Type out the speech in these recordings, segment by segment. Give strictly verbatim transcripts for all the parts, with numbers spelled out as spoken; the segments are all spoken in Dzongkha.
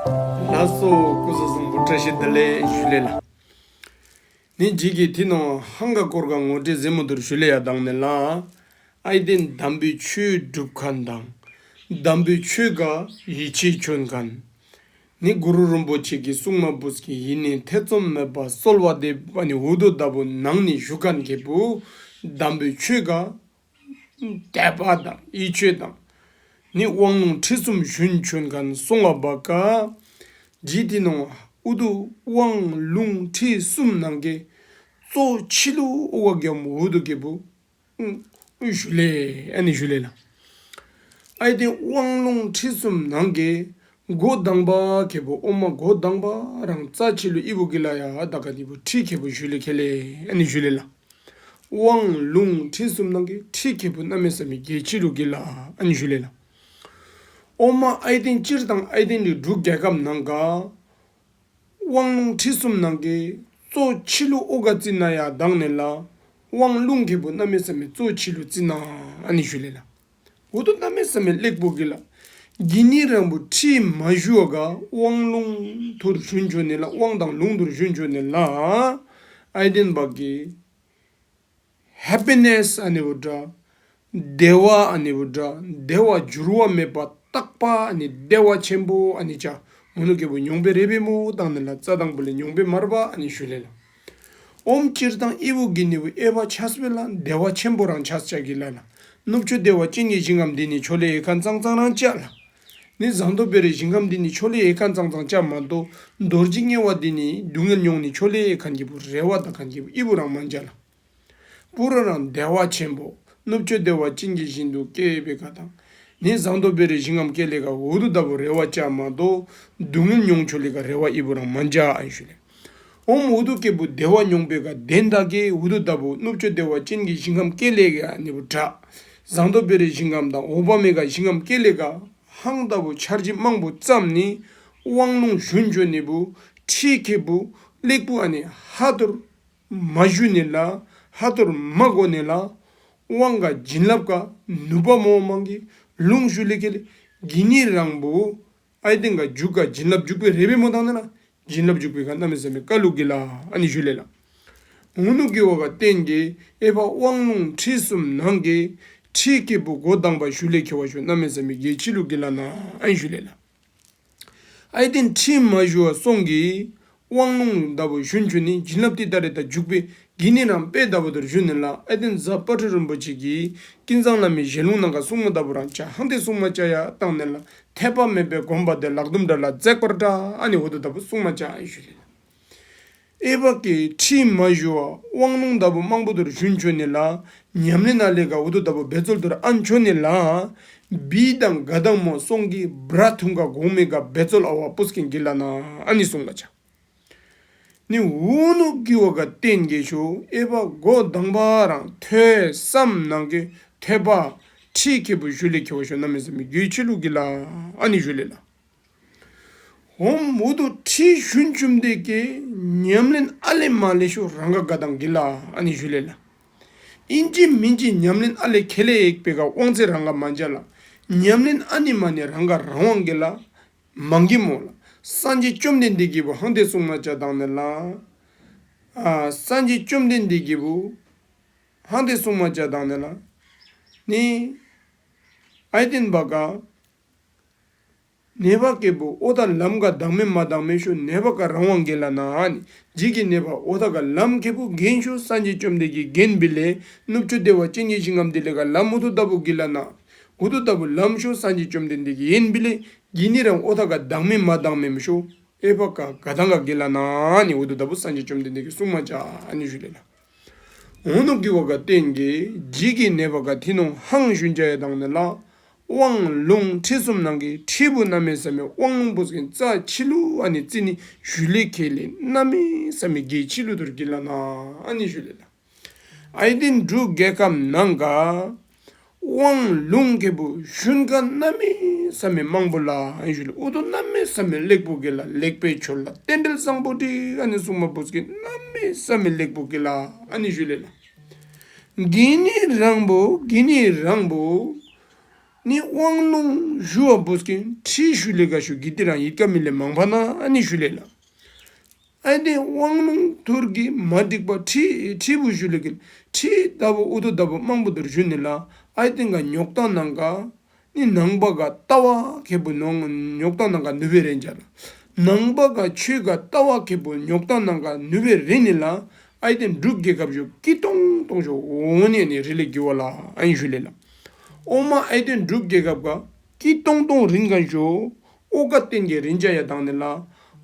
ལགས་སོ། སྐུ་གཟུགས་བཟང་པོ། བཀྲ་ཤིས་བདེ་ལེགས་ཞུ་ལེ་ལགས། ནི་ཇི་གི་ཐི་ནོང་ཧང་ག་སྐོར་ག་ངོ་སྤྲོད་ཟེ་མོ་དུར་ཞུ་ལེ་ཡ་དང་ནི་ལགས། ཨའི་ཏེན་དམ་པའི་ཆོས་སྒྲུབ་ཁན་དང་། དམ་པའི་ཆོས་ག་ཡིད་ཆེས་ཆོན་ཁན། ནི་གུ་རུ་རིན་པོ་ཆེ་གི་གསུང་མ་བུས་ཀྱི་ཡིད་ནི་ཐེ་ཚོམ་མེད་པ་གསོལ་བ་འདེབས་པ་ནི་འུ་དུ་ད་བུ་ནང་ནི་ཞུ་ཁན་ཁེ་བུ་དམ་པའི་ཆོས་ག་དད་པ་དང་ཡིད་ཆེས་དང་། ནི་དབང་ལུང་ཁྲིད་གསུམ་ཞུན་ཆོན་ཁན་སོང་བ་བ་ཀ། ཇི་ཐི་ནོང་འུ་དུ་དབང་ལུང་ཁྲིད་གསུམ་ནང་གི་གཙོ་ཆི་ལུ་ཨོ་ག་གྱམ་འུ་དུ་ཁེ་བུ་ཨུ་ཞུ་ལེ། ཨ་ནི་ཞུ་ལེ་ལགས། ཨའི་ཏེན་དབང་ལུང་ཁྲིད་གསུམ་ནང་གི་འགོ་དང་པ་ཁེ་བུ་ཨོ་མ་འགོ་དང་པ་རང་རྩ་ཆི་ལུ་ཨི་བུ་གི་ལ་ཡ་ད་ག་ནི་བུ་ཁྲིད་ཁེ་བུ་ཞུ་ལེ་ཁེ་ལེ། ཨ་ནི་ཞུ་ལེ་ལགས། དབང་ལུང་ཁྲིད་གསུམ་ནང་གི་ཁྲིད་ཁེ་བུ་གནམ་མེད་ས་མེད་གལ་ཆི་ལུ་གི་ལ། ཨ་ནི་ཞུ་ལེ་ལགས། ཨོ་མ་ཨའི་ཏེན་སྤྱིར་བཏང་ཨའི་ཏེན་འདི་འབྲུག་རྒྱལ་ཁབ་ནང་ག་དབང་ལུང་ཁྲིད་གསུམ་ནང་གི་གཙོ་ཆི་ལུ་ཨོ་ག་རྩི་ན་ཡ་དང་ནི་ལགས། དབང་ལུང་ཁེ་བུ་གནམ་མེད་ས་མེད་གཙོ་ཆི་ལུ་རྩི་ན། ཨ་ནི་ཞུ་ལེ་ལགས། འུ་དུ་གནམ་མེད་ས་མེད་ལེགས་པོ་གི་ལ། གི་ནི་རང་བུ་ཁྲིད་མ་ཞུ་བ་ག་དབང་ལུང་དུར་ཞུན་ཆོ་ནི་ལགས། དབང་དང་ལུང་དུར་ཞུན་ཆོ་ནི་ལགས། ཨའི་ཏེན་བ་གི་ཧེ་པི་ནེས་ཨ་ནི་བུ་དྲ། བདེ་བ་ཨ་ནི་བུ་དྲ། བདེ་བ་འགྱུར་བ་མེད་པ་རྟག་པ་ཨ་ནི་བདེ་བ་ཆེན་པོ་ཨ་ནི་ཅ། འུ་ནུ་ཁེ་བུ་མྱོང་པེ་རེ་བེ་མོ་དང་ནི་ལགས། རྩ་དང་པོ་ལས་མྱོང་པེ་མར་བ་ཨ་ནི་ཞུ་ལེ་ལགས། ཨོམ་སྤྱིར་བཏང་ཨི་བུ་གི་ནི་བུ་ཨའི་བ་ཆས་པེ་ལ་བདེ་བ་ཆེན་པོ་རང་ཆས་ཅ་གི་ལ་ལགས། ནུབ་ཕྱོགས་བདེ་བ་ཅན་གྱི་ཞིང་ཁམས་འདི་ནི་ཆོ་ལེ་ཡེ་ཁན་ཙང་ཙང་རང་ཅ་ལགས། ནི་ཟངས་མདོག་དཔལ་རི་ཞིང་ཁམས་འདི་ནི་ཆོ་ལེ་ཡེ་ཁན་ཙང་ཙང་ཅ་མ་དོ། རྡོ་རྗེ་དམྱལ་བ་འདི་ནི་སྡུག་བསྔལ་མྱོང་ནི་ཆོ་ལེ་ཡེ་ཁན་གི་བུ་རེ་བ་ད་ཁན་གི་བུ་ཨི་བུ་རང་མན་ཅ་ལགས། པུ་ར་རང་བདེ་བ་ཆེན་པོ། ནུབ་ཕྱོགས་བདེ་བ་ཅན་གྱི་ཞིང་དུ་སྐྱེ་བེ་ག་དང་། ནི་ཟངས་མདོག་དཔལ་རི་ཞིང་ཁམས་སྐྱེ་ལེ་ག་འུ་དུ་ད་བུ་རེ་བ་ཅ་མ་དོ། སྡུག་བསྔལ་མྱོང་ཆོ་ལེ་ག་རེ་བ་ཨི་བུ་རང་མན་ཅ་ཨན་ཞུ་ལེ། ཨོམ་འུ་དུ་ཁེ་བུ་བདེ་བ་མྱོང་པེ་ག་དོན་དག་གི་འུ་དུ་ད་བུ་ནུབ་ཕྱོགས་བདེ་བ་ཅན་གྱི་ཞིང་ཁམས་སྐྱེ་ལེ་ག་ནི་བུ་དྲ། ཟངས་མདོག་དཔལ་རི་ཞིང་ཁམས་དང་འོ་བ་མེ་ག་ཞིང་ཁམས་སྐྱེ་ལེ་ག་ཧང་ད་བུ་ཆར་ཅི་མང་པོ་ཙམ་ནི་དབང་ལུང་ཞུན་ཆོ་ནི་བུ་ཁྲིད་ཁེ་བུ་ལེགས་པོ་ཨ་ནི་ཧ་ཐུར་མ་ཞུ་ནི་ལ། ཧ་ཐུར་མ་གོ་ནི་ལ། དབང་ག་བྱིན་རླབས་ག་ནུས་པ་མོ་མང་གི་ལུང་ཞུ་ལེ་ཁེ་ལེ། གི་ནི་རང་བུ་ཨའི་ཏེན་ག་འཇུག་ག་བྱིན་རླབས་འཇུག་པེ་རེ་བེ་མོ་དང་ནི་ལགས། བྱིན་རླབས་འཇུག་པེ་ག་གནམ་མེད་ས་མེད་ཀ་ལུ་གི་ལ་ཨ་ནི་ཞུ་ལེ་ལགས། འུ་ནུ་གི་བ་ག་བརྟེན་གི་ཨའི་བ་དབང་ལུང་ཁྲིད་གསུམ་ནང་གི་ཁྲིད་ཁེ་བུ་འགོ་དང་པ་ཞུ་ལེ་ཁེ་བ་ཞུ་གནམ་མེད་ས་མེད་གལ་ཆི་ལུ་གི་ལ་ན་ཨ་ནི་ཞུ་ལེ་ལགས། ཨའི་ཏེན་ཁྲིད་མ་ཞུ་བ་སོང་གི་དབང་ལུང་ད་བུ་ཞུན་ཆོ་ནི་བྱིན་རླབས་ཏི་ད་རེ་ད་འཇུག་པེ་གི་ནི་རང་པེ་ད་བུ་དུར་ཞུ་ནི་ལགས། ཨའི་ཏེན་ཟབ་དཔལ་སྤྲུལ་རིན་པོ་ཆེ་གི་ཀུན་བཟང་བླ་མའི་ཞལ་ལུང་ནང་ག་གསུང་མ་ད་བུ་རང་ཅ་ཧང་ཏེ་གསུང་མ་ཅ་ཡ་དང་ནི་ལགས། ཐེག་པ་མེད་པའི་དགོངས་པ་དེ། ལག་རྡུམ་བྲལ་ལ་འཛེགས་པར་གྲགས། ཨ་ནི་འུ་དུ་ད་བུ་གསུང་མ་ཅ་ཨན་ཞུ་ལེ་ལགས། ཨའི་བ་གི་ཁྲིད་མ་ཞུ་བ་དབང་ལུང་ད་བུ་མང་པོ་དུར་ཞུན་ཆོ་ནི་ལ། ཉམས་ལེན་ཨ་ལེ་ག་འུ་དུ་ད་བུ་འབད་རྩོལ་དུར་ཨན་ཆོ་ནི་ལ། བི་དང་ག་དང་མོ་སོང་གི་བྲ་ཐུང་ག་གོང་མེ་ག་འབད་རྩོལ་ཨ་བ་པུས་ཀིན་གི་ལ་ན་ཨ་ནི་གསུང་མ་ཅ། ནི་འུ་ནུ་གི་བ་ག་བརྟེན་གི་ཤོ་ཨའི་བ་འགོ་དང་པ་རང་ཐོས་བསམ་ནང་གི་ཐོས་པ་ཁྲིད་ཁེ་བུ་ཞུ་ལེ་ཁེ་བ་ཞུ་གནམ་མེད་ས་མེད་གལ་ཆི་ལུ་གི་ལ་ཨ་ནི་ཞུ་ལེ་ལགས། ཧོམ་འུ་དུ་ཁྲིད་ཞུན་ཆོམ་དེ་གི་ཉམས་ལེན་ཨ་ལེ་མ་ལེ་ཤོ་རང་ག་ག་དང་གི་ལ་ཨ་ནི་ཞུ་ལེ་ལགས། ཨིན་ཅི་མིན་ཅི་ཉམས་ལེན་ཨ་ལེ་ཁེ་ལེ་ཡེག་པེ་ག་དབང་ཚད་རང་ག་མན་ཅ་ལགས། ཉམས་ལེན་ཨ་ནི་མ་ནི་རང་ག་རང་དབང་གི་ལ། མང་གི་མོ་ལགས། སངས་རྒྱས་བཅོམ་ལྡན་འདས་ཀྱི་བུ་ཧང་ཏེ་གསུང་མ་ཅ་དང་ནི་ལགས། ཨ་སངས་རྒྱས་བཅོམ་ལྡན་འདས་ཀྱི་བུ་ཧང་ཏེ་གསུང་མ་ཅ་དང་ནི་ལགས། ནི་ཨའི་ཏེན་བ་ག་ནེ་བ་ཀེ་བུ་ཨོ་ཐ་ལམ་ག་དང་མེ་མ་དང་མེ་ཤོ་ནེ་བ་ག་རང་དབང་གི་ལ་ན་ནི་ཇི་གི་ནེ་བ་ཨོ་ཐ་ག་ལམ་ཁེ་བུ་གེན་ཤོ་སངས་རྒྱས་བཅོམ་ལྡན་གི་གེན་བི་ལེ་ནུབ་ཕྱོགས་བདེ་བ་ཅན་གྱི་ཞིང་ཁམས་དེ་ལེ་ག་ལམ་འུ་དུ་ད་བུ་གི་ལ་ན། འུ་དུ་ད་བུ་ལམ་ཤོ་སངས་རྒྱས་བཅོམ་ལྡན་འདས་ཀྱི་ཡེན་བི་ལེ། གི་ནི་རང་ཨོ་ཐ་ག་དང་མེ་མ་དང་མེ་མི་ཤོ་ཨའི་བ་ག་ག་དང་ག་གི་ལ་ན་ནི་འུ་དུ་ད་བུ་སངས་རྒྱས་བཅོམ་ལྡན་འདས་ཀྱི་གསུང་མ་ཅ་ཨ་ནི་ཞུ་ལེ་ལགས། འུ་ནུ་གི་བ་ག་བརྟེན་གི་ཇི་གི་ནེ་བ་ག་ཐི་ནོང་ཧང་ཞུན་ཅ་ཡ་དང་ནི་ལགས། དབང་ལུང་ཁྲིད་གསུམ་ནང་གི་ཁྲིད་བུ་གནམ་མེད་ས་མེད་དབང་ལུང་བུས་ཀིན་རྩ་ཆི་ལུ་ཨ་ནི་རྩི་ནི་ཞུ་ལེ་ཁེ་ལེ་གནམ་མེད་ས་མེད་གལ་ཆི་ལུ་དུར་གི་ལ་ན་ཨ་ནི་ཞུ་ལེ་ལགས། ཨའི་ཏེན་འབྲུག་རྒྱལ་ཁབ་ནང་ག་དབང་ལུང་ཁེ་བུ་ཞུན་ཁན་གནམ་མེད་ས་མེད་མང་པོ་ལ་ཨན་ཞུ་ལེ། འུ་དུ་གནམ་མེད་ས་མེད་ལེགས་པོ་གི་ལ་ལེགས་པའི་ཆོས་ལ་རྟེན་འབྲེལ་བཟང་པོ་འདི་ཨ་ནི་གསུང་མ་བུས་ཀིན་གནམ་མེད་ས་མེད་ལེགས་པོ་གི་ལ་ཨ་ནི་ཞུ་ལེ་ལགས། གི་ནི་རང་བུ་གི་ནི་རང་བུ་ ནི་དབང་ལུང་ཞུ་བ་བུ་སྐྱེན་ཁྲི་ཞུ་ལེ་ག་ཤོ་གི་ཏི་རང་ཡིད་ཀ་མི་ལེ་མང་པ་ན་ཨ་ནི་ཞུ་ལེ་ལ། ཨའི་ཏེན་དབང་ལུང་ཐུར་གི་མ་འགྲིག་པ་ཁྲི་ཁྲི་བུ་ཞུ་ལེ་གི་ཁྲི་ད་བུ་ཨུ་ཐུ་ད་བུ་མང་པོ་ཐུར་ཞུ་ནི་ལ། ཨའི་ཏེན་ག་ཉོག་ཏང་ནང་ག་ནི་ནང་པ་ག་ལྟ་བ་ཁེ་བུ་ནོ་ཉོག་ཏང་ནང་ག་ནུ་བེ་རེན་ཅ་ལ། ནང་པ་ག་ཆོས་ག་ལྟ་བ་ཁེ་བུ་ཉོག་ཏང་ནང་ག་ནུ་བེ་རེན་ནི་ལ། ཨའི་ཏེན་འབྲུག་རྒྱལ་ཁབ་ཞོ་ཀི་ཏོང་ཏོང་ཞོ་འོ་ནི་ནི་རི་ལེ་གི་བ་ལ་ཨན་ཞུ་ལེ་ལ། འོ་མ་ཨའི་ཏེན་འབྲུག་རྒྱལ་ཁབ་ག་ཀི་ཏོང་ཏོང་རིན་ག་ཞོ་ཨོ་ག་ཏེན་གི་རིན་ཅ་ཡ་དང་ནི་ལ།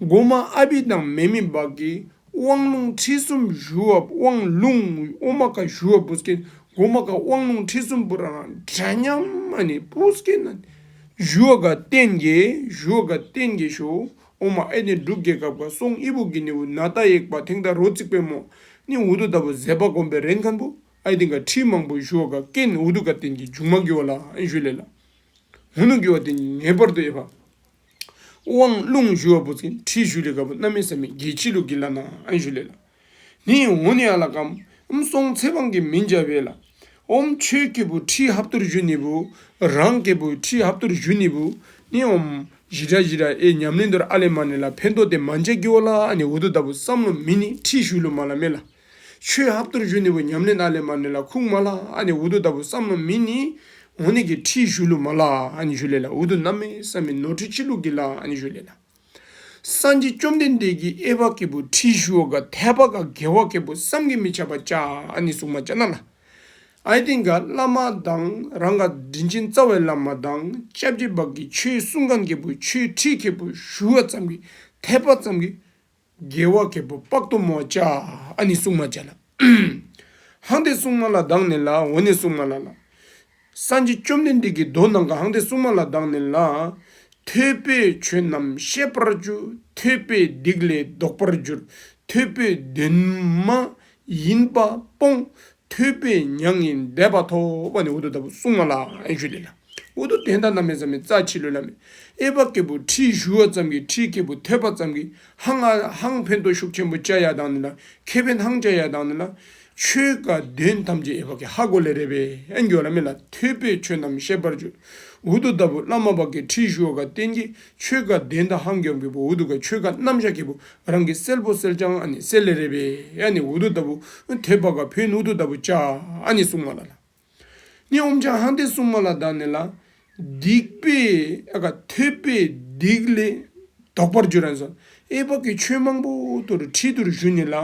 གོ་མ་ཨ་བི་དང་མེ་མི་བག་གི་དབང་ལུང་ཁྲིད་གསུམ་ཞུ་བ་དབང་ལུང་ཨོ་མ་ག་ཞུ་བ་བུ་སྐྱེན་གོ་མ་ག་དབང་ལུང་ཁྲིད་གསུམ་བུ་རང་འདྲ་མཉམ་ཨ་ནི་བུ་སྐྱེན་ན་ཞུ་བ་ག་ཏེན་གི་ཞུ་བ་ག་ཏེན་གི་ཞོ་ཨོ་མ་ཨའི་ཏེན་འབྲུག་རྒྱལ་ཁབ་ག་སོང་ཨི་བུ་གི་ནི་བུ་ན་ད་ཡེག་པ་ཐེང་ད་རོ་ཙིག་པེ་མོ་ནི་ཨུ་ཐུ་ད་བུ་ཟེ་པ་གོམ་པེ་རེན་ཁན་བུ་ཨའི་ཏེན་ག་ཁྲི་མང་པོ་ཞུ་བ་ག་ཀེན་ཨུ་ཐུ་ག་ཏེན་གི་ཇུང་མ་གི་བ་ལ་ཨན་ཞུ་ལེ་ལ། ཨུ་ནུ་གི་བ་ཏེན་ངེས་པར་དུ་ཨེ་བ། དབང་ལུང་ཞུ་བ་བུ་སྐྱེན་ཁྲི་ཞུ་ལེ་ག་བུ་གནམ་མེད་ས་མེད་གལ་ཆི་ལུ་གི་ལ་ན་ཨན་ཞུ་ལེ་ལ། ནི་འོ་ནི་ཨ་ལ་ཀམ་ཨུམ་སོང་ཚེ་བང་གི་མིན་ཇ་བེ་ལ། ཨོམ་ཆོས་ཁེ་བུ་ཁྲི་ཧབ་ཏུར་ཞུ་ནི་བུ་རང་ཁེ་བུ་ཁྲི་ཧབ་ཏུར་ཞུ་ནི་བུ་ནི་ཨོམ་ཞི་ར་ཞི་ར་ཨེ་ཉམས་ལེན་དུར་ཨ་ལེ་མ་ནི་ལ་ཕན་ཐོགས་ཏེ་མན་ཇ་གི་བ་ལ་ཨ་ནི་ཨུ་ཐུ་ད་བུ་བསམ་བློ་མི་ནི་ཁྲི་ཞུ་ལུ་མ་ལ་མེ་ལ། ཆོས་ཧབ་ཏུར་ཞུ་ནི་བུ་ཉམས་ལེན་ཨ་ལེ་མ་ནི་ལ་ཁུངས་མ་ལ་ཨ་ནི་ཨུ་ཐུ་ད་བུ་བསམ་བློ་མི་ནི་འོ་ནི་གི་ཁྲི་ཞུ་ལུ་མ་ལ་ཨ་ནི་ཞུ་ལེ་ལ། ཨུ་ཐུ་གནམ་མེད་ས་མེད་ནོར་ཁྲི་ཆི་ལུ་གི་ལ་ཨ་ནི་ཞུ་ལེ་ལ། སངས་རྒྱས་བཅོམ་ལྡན་འདས་ཀྱིས་ཨེ་བ་ཁེ་བུ་ཁྲི་ཞུ་བ་ག་ཐེ་བ་ག་དགེ་བ་ཁེ་བུ་བསམ་གྱིས་མི་ཁྱབ་པ་ཅ་ཨ་ནི་གསུང་མ་ཅ་ན་ལ། ཨའི་ཏེན་ག་བླ་མ་དང་རང་ག་དྲིན་ཅན་རྩ་བའི་བླ་མ་དང་སྐྱབས་རྗེ་བག་གི་ཆོས་གསུང་ཁན་ཁེ་བུ་ཆོས་ཁྲི་ཁེ་བུ་ཞུ་བ་ཙམ་གི་ཐེ་བ་ཙམ་གི་དགེ་བ་ཁེ་བུ་དཔག་ཏུ་མོ་ཅ་ཨ་ནི་གསུང་མ་ཅ་ལ། ཧང་ཏེ་གསུང་མ་ལ་དང་ནི་ལ་འོ་ནི་གསུང་མ་ལ་ལ། སངས་རྒྱས་བཅོམ་ལྡན་འདས་ཀྱི་མདོ་ནང་ག་ཧང་ཏེ་གསུང་མ་ལ་དང་ནི་ལ། ཐོས་པས་ཆོས་རྣམས་ཤེས་པར་འགྱུར། ཐོས་པས་སྡིག་ལས་ལྡོག་པར་འགྱུར། ཐོས་པས་དོན་མ་ཡིན་པ་སྤོང་། ཐོས་པས་མྱ་ངན་འདས་པ་ཐོབ། ཨ་ནི་ཨུ་ཐུ་ད་བུ་གསུང་མ་ལ་ཨན་ཞུ་ལེ་ལ། ཨུ་ཐུ་དོན་དག་གནམ་མེད་ས་མེད་རྩ་ཆི་ལུ་ལ་མེ། ཨེ་བ་ཁེ་བུ་ཁྲི་ཞུ་བ་ཙམ་གི་ཁྲི་ཁེ་བུ་ཐོས་པ་ཙམ་གི་ཧང་ཨ་ཧང་ཕན་ཐོགས་ཤུགས་ཆེན་པོ་ཅ་ཡ་དང་ནི་ལ་ཁེ་ཕན་ཧང་ཅ་ཡ་དང་ནི་ལ། ཆོས་ག་དོན་ཐམས་ཅད་ཨེ་བ་ཁེ་ཧ་གོ་ལེ་རེ་བེ་ཨན་གྱོ་ལ་མེ་ལ། ཐོས་པས་ཆོས་རྣམས་ཤེས་པར་འགྱུར། ཨུ་ཐུ་ད་བུ་བླ་མ་བག་གི་ཁྲི་ཞུ་བ་ག་ཏེན་གི་ཆོས་ག་དོན་དག་ཧང་གྱོ་ཁེ་བུ་ཨུ་ཐུ་ག་ཆོས་ག་རྣམ་གཞག་ཁེ་བུ་རང་གི་སེལ་པོ་སེལ་ཅང་ཨ་ནི་སེལ་ལེ་རེ་བེ་ཨ་ནི་ཨུ་ཐུ་ད་བུ་ཐོས་པ་ག་ཕན་ཨུ་ཐུ་ད་བུ་ཅ་ཨ་ནི་གསུང་མ་ལ་ལ། ནི་ཨོམ་ཅང་ཧང་ཏེ་གསུང་མ་ལ་དང་ནི་ལ། སྡིག་པས་ཨ་ག་ཐོས་པས་སྡིག་ལས་ལྡོག་པར་འགྱུར་རན་སོ། ཨེ་བ་ཁེ་ཆོས་མང་པོ་ཐུར་ཁྲི་ཐུར་ཞུ་ནི་ལ།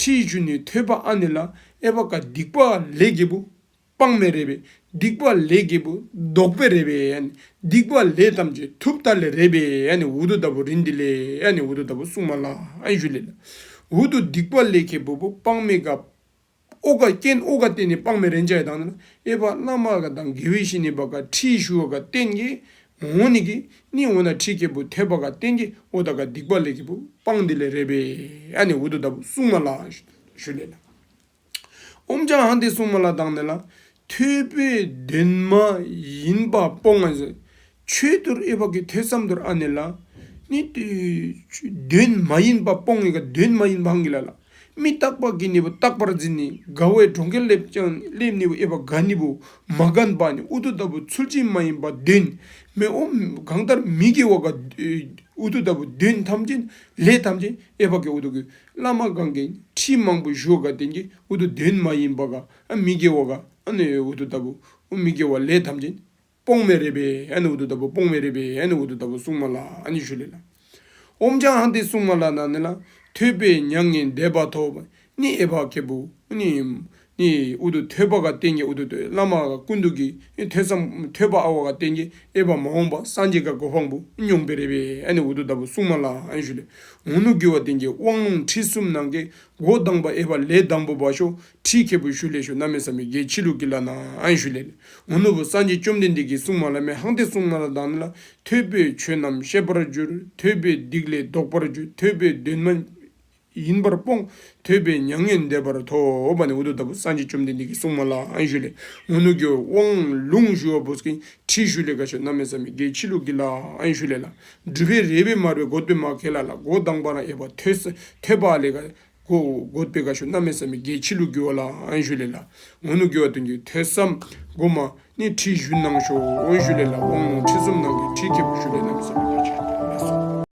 ཁྲི་ཞུ་ནི་ཐོས་པ་ཨ་ནི་ལ། ཨེ་བ་ག་སྡིག་པ་ལས་ཁེ་བུ་སྤང་མེ་རེ་བེ། སྡིག་པ་ལས་ཁེ་བུ་ལྡོག་པེ་རེ་བེ། ཨ་ནི་སྡིག་པ་ལས་ཐམས་ཅད་ཐུབ་ད་ལེ་རེ་བེ། ཨ་ནི་ཨུ་ཐུ་ད་བུ་རིན་དི་ལེ། ཨ་ནི་ཨུ་ཐུ་ད་བུ་གསུང་མ་ལ་ཨན་ཞུ་ལེ་ལ། ཨུ་ཐུ་སྡིག་པ་ལས་ཁེ་བུ་བུ་སྤང་མེ་ག་ཨོ་ག་རྐྱེན་ཨོ་ག་ཏེན་ནི་སྤང་མེ་རེན་ཅ་ཡ་དང་ནི་ལ། ཨེ་བ་བླ་མ་ག་དང་དགེ་བའི་བཤེས་གཉེན་བག་ག་ཁྲི་ཞུ་བ་ག་ཏེན་གི་འོ་ནི་གི་ནི་འོ་ན་ཁྲི་ཁེ་བུ་ཐོས་པ་ག་ཏེན་གི་ཨོ་ད་ག་སྡིག་པ་ལས་ཁེ་བུ་སྤང་དི་ལེ་རེ་བེ། ཨ་ནི་ཨུ་ཐུ་ད་བུ་གསུང་མ་ལ་ཞུ་ལེ་ལ། ཨོམ་ཅང་ཧང་ཏེ་གསུང་མ་ལ་དང་ནི་ལ། ཐོས་པས་དོན་མ་ཡིན་པ་སྤོང་ང་ཟེར། ཆོས་ཐུར་ཨེ་བ་གི་ཐོས་བསམ་ཐུར་ཨ་ནི་ལ། ནི་དོན་མ་ཡིན་པ་སྤོང་ངེ་ག་དོན་མ་ཡིན་པ་ཧང་གི་ལ་ལ། མི་རྟག་པ་གི་ནི་བུ་རྟག་པར་འཛིན་ནི། དགའ་བའི་གྲོང་ཁྱེར་སླེབས་ཀྱང་སླེབས་ནི་བུ་ཨེ་བ་དགའ་ནི་བུ་མ་དགའ་ན་པ་ནི་ཨུ་ཐུ་ད་བུ་ཚུལ་ཅན་མ་ཡིན་པ་དོན་མེ། ཨོམ་གང་ལྟར་མི་དགེ་བ་ག་ཨུ་ཐུ་ད་བུ་དོན་ཐམས་ཅད་ལས་ཐམས་ཅད་ཨེ་བ་གི་ཨུ་ཐུ་གི་བླ་མ་གང་གི་ཁྲི་མང་པོ་ཞུ་བ་ག་ཏེན་གི་ཨུ་ཐུ་དོན་མ་ཡིན་པ་ག་ཨ་མི་དགེ་བ་ག་ཨ་ནི་ཨུ་ཐུ་ད་བུ་མི་དགེ་བ་ལས་ཐམས་ཅད་སྤོང་མེ་རེ་བེ། ཨ་ནི་ཨུ་ཐུ་ད་བུ་སྤོང་མེ་རེ་བེ། ཨ་ནི་ཨུ་ཐུ་ད་བུ་གསུང་མ་ལ་ཨ་ནི་ཞུ་ལེ་ལ། ཨོམ་ཅང་ཧང་ཏེ་གསུང་མ་ལ་ན་ནི་ལ། ཐོས་པས་མྱ་ངན་འདས་པ་ཐོབ། ནི་ཨེ་བ་ཁེ་བུ་ནི་ནི་ཨུ་ཐུ་ཐོས་པ་ག་ཏེན་གི་ཨུ་ཐུ་བླ་མ་ག་ཀུན་ཏུ་གི་ཐོས་བསམ་ཐོས་པ་ཨ་བ་ག་ཏེན་གི་ཨེ་བ་མ་འོངས་པ་སངས་རྒྱས་ག་གོ་འཕང་བུ་མྱོང་པེ་རེ་བེ། ཨ་ནི་ཨུ་ཐུ་ད་བུ་གསུང་མ་ལ་ཨན་ཞུ་ལེ། ཨུ་ནུ་གི་བ་ཏེན་གི་དབང་ལུང་ཁྲིད་གསུམ་ནང་གི་འགོ་དང་པ་ཨེ་བ་ལས་དང་པོ་བ་ཤོ་ཁྲི་ཁེ་བུ་ཞུ་ལེ་ཤོ་གནམ་མེད་ས་མེད་གལ་ཆི་ལུ་གི་ལ་ན་ཨན་ཞུ་ལེ་ལེ། ཨུ་ནུ་བུ་སངས་རྒྱས་བཅོམ་ལྡན་འདས་ཀྱི་གསུང་མ་ལ་མེ་ཧང་ཏེ་གསུང་མ་ལ་དང་ནི་ལ། ཐོས་པས་ཆོས་རྣམས་ཤེས་པར་འགྱུར། ཐོས་པས་སྡིག་ལས་ལྡོག་པར་འགྱུར། ཐོས་པས་དོན་མ་ཡིན་པར་སྤོང་། ཐོས་པས་མྱ་ངན་འདས་པར་ཐོབ། པ་ནི་ཨུ་ཐུ་ད་བུ་སངས་རྒྱས་བཅོམ་ལྡན་འདས་ཀྱི་གསུང་མ་ལ་ཨན་ཞུ་ལེ། ཨུ་ནུ་གི་དབང་ལུང་ཞུ་བ་བུ་སྐྱེན་ཁྲི་ཞུ་ལེ་ག་ཤོ་གནམ་མེད་ས་མེད་གལ་ཆི་ལུ་གི་ལ་ཨན་ཞུ་ལེ་ལ། འགྲུབ་པའི་རེ་བའི་མར་བའི་གོ་ཏེ་མ་ཁེ་ལ་ལ་འགོ་དང་པ་རང་ཨེ་བ་ཐོས་ཐོས་པ་ལེ་ག། གོ་དགོཔ་སྦེ་ག་ཞུ་གནམ་མེད་ས་མེད་གལ་ཆེ་ལུ་གྱུར་བ་ལགས། ཨ་ནི་ཞུ་ལས་ལགས། འོ་ནུ་གྱུར་བ་དོན་གྱི་ཐོས་བསམ་སྒོམ་ནི་ཁྲིད་ཞུ་གནང་ཤོག། འོ་ཞུ་ལས་ལགས། དབང་ལུང་ཁྲིད་གསུམ་ནང་གི་ཁྲིད་ཁེ་པུ་ཞུ་ལས་གནམ་མེད་ས་མེད་གལ་ཆེ།